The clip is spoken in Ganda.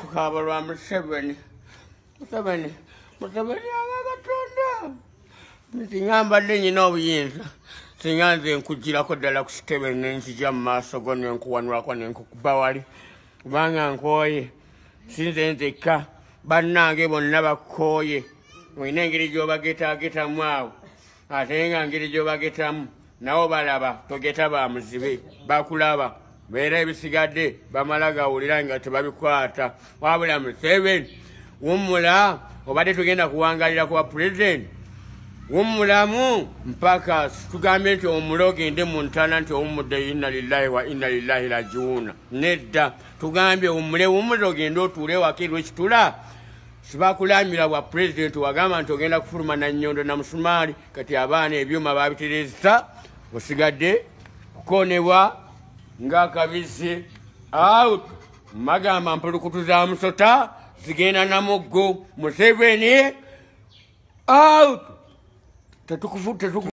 Tukaaba lwa Museveni. Museveni, Museveni aba Katonda. Singa mbadde nyina obuyinza, singa nze nkugirako ddala ku kitebe ne nzija mu maaso go ne nkuwanulako ne nkukuba wali, kubanga nkooye. Sinze nzekka, bannange bonna bakooye. Olina engeri gy'obagetagetamu awo, ate nga ngeri gy'obagetamu nabo balaba togeta ba muzibe, bakulaba. Beera ebisigadde bamala gawulira nga tebabikwata. Wabula Museveni wummula, obadde tugenda kuwangalira kuba pulezidenti, wummulamu mpaka tugambye nti owummule ogende mu ntaana nti owummudde, inna lillahi wa inna lillahi rajiuna. Nedda, tugambye owummule, wummule ogende otuule waka erwekitula. Sibakulamira bwa pulezidenti, wagamba nti ogenda kufuluma na nnyondo na musumaali. Kati abaana ebyuma babitereza, osigadde kukonebwa ng'akabisi out. Magamba mpulukutu za musota zigenda na muggo. Museveni out. Tetukufu tetuku.